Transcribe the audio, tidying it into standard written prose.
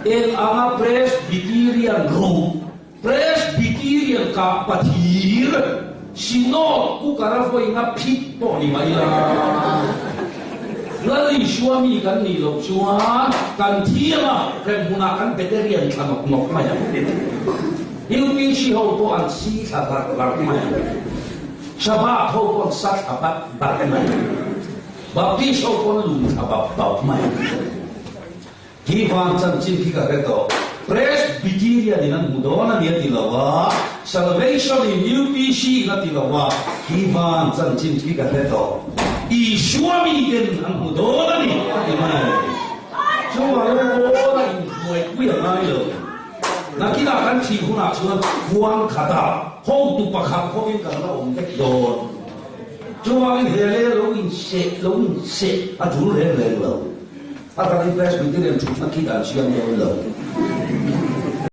Eng anga Presbyterian ro, Presbyterian kah pathir, Synod cooker a vawiinga phit pawh ni mai la. Lal Isua mi kan nih loh chuan kan thiam a, hremhmunah kan Beterian thla nawk nawk mai ang. UPC ho pawh an si thla barh barh mai ang. Shabbat ho pawh an sa thla bat bat mai ang. Baptist ho pawh an lum thla bap bap mai ang. Hi van chanchin khi ka hre tawh. Presbyterian in an hmu dawn a ni a ti lo a, Salvation in UPC in a ti lo a, hi van chanchin khi ka hre tawh. Isua miten an hmu dawn a ni a ti mai. Chuvang rawn a inhnuaipui a ngai lo. Nakinah kan thih hunah chuan huang khatah hotu pakhat hovin kan la awm vek dawn. Chuvangin he lei a lo inseh lo inseh a tul reng reng lo. A takin Presbyterian thutna khi dan siam dawn lo.